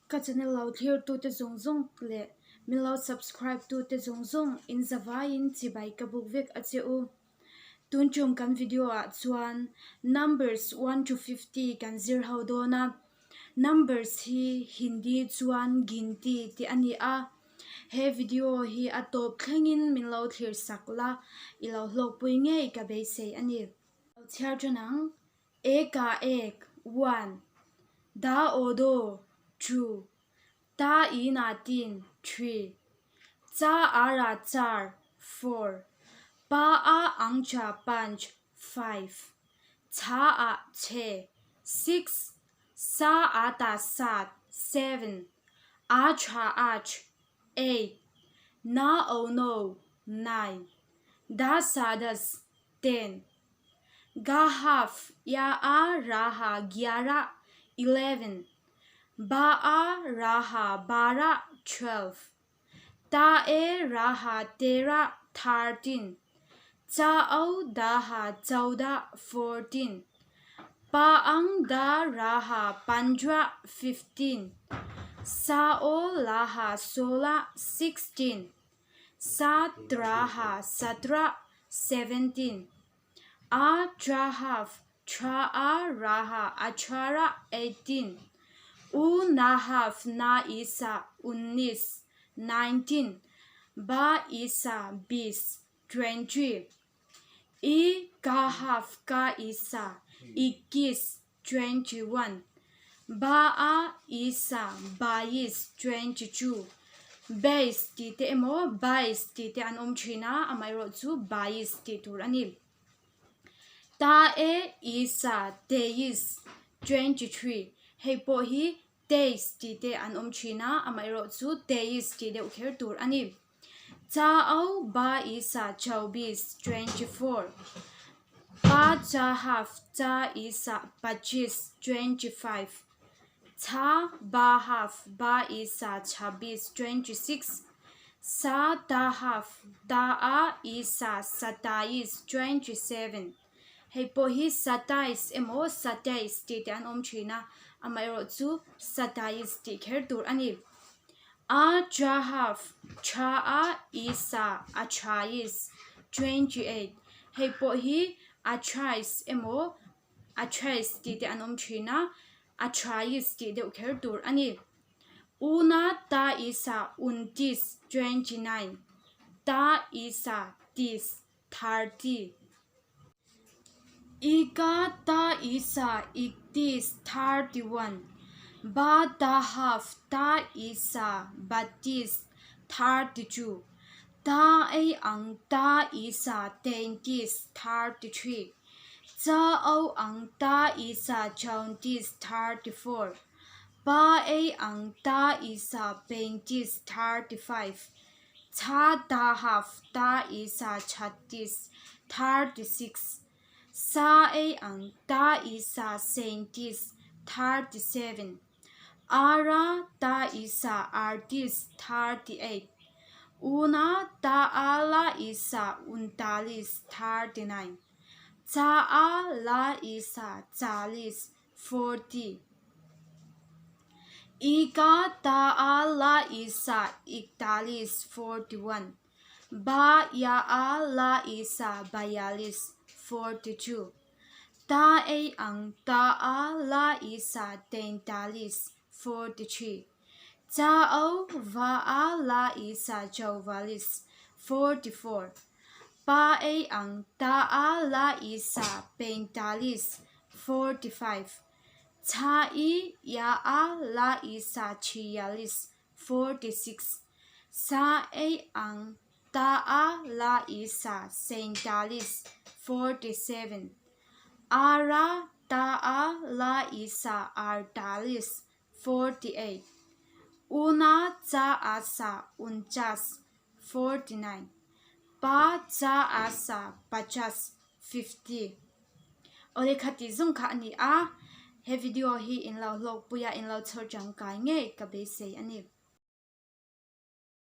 Ka channel lo thlir tute zawng zawng leh min lo subscribe tute zawng zawng in zavaiin chibai ka buk vek a che u. Tun tum kan video ah chuan numbers one to 50 kan zir ho dawn a. Numbers hi Hindi chuan ginti tih a ni a. He video hi a tawp thlengin min lo thlir sak la, i lo hlawkpui ngei ka beisei a ni. Lo chhiar tan ang. Eka ek, one. Da aw do, two. Ta i na tin, three. Cha a ra char, four. Pa a ang cha panch, five. Chha a chhe, six. Sa a ta sat, seven. A cha ach, eight. Na o no, nine. Da sa das, 10. Ga half ya a ra ha gyara 11. Ba a ra ha bara 12. Ta e ra ha tera 13. Cha o da ha chauda 14. Pa ang da ra ha pandra 15. Sa o la ha sola 16. Sa tra ha satra 17. A tra half tra a ra ha achara 18. U na half na isa unnis 19. Ba isa bis 20. I ka half ka isa ikkis 21. Ba a isa bayis 22. Base tih te emaw bais tih te an awm thin a, amaherawh chu bayis tih tur a ni. Ta e isa teyis 23. Hei pawh hi teis tih te an awm thin a, amaherawh chu teyis tih deuh kher tur a ni. Chao ba isa chaubis 24. Pa cha half cha isa pachis 25. Cha ba half ba isa chhabis 26. Sa ta half ta a isa satais 27. Hei pawh hi satais emaw satais tih te an awm thin a, amaherawh chu satais tih kher tur a ni. A cha half tha a isa achhais 28. Hei pawh hi achhais emaw achhais tih te an awm thin a, achhais tih deuh kher tur a ni. Una ta isa untis 29. Ta isa tis 30. Ika ta isa iktis 31. Ba ta half ta isa batis 32. Ta ei ang ta isa teintis 33. Cha o ang ta isa chauntis 34. Pa ei ang ta isa peintis 35. Cha ta half ta isa chhattis 36. Sa ei ang ta isa saintis 37. Ara ta isa artis 38. Una ta a la isa untalis 39. Cha a la isa chalis 40. Ika ta a la isa iktalis 41. Ba ya a la isa bayalis 42. Ta ei ang ta a la isa teintalis 43. Cha o va a la isa chauvalis 44. Pa ei ang ta a la isa peintalis 45. Cha i ya a la isa chhiyalis 46. Sa ei ang ta a la isa saintalis 47. Ara ta a la isa artalis 48. Una cha a sa unchas 49. Pa cha a sa pachas 50. Awle khati zawng kha a ni a, he video hi in lo hlawkpui a in lo chhawr tangkai ngei ka beisei a ni.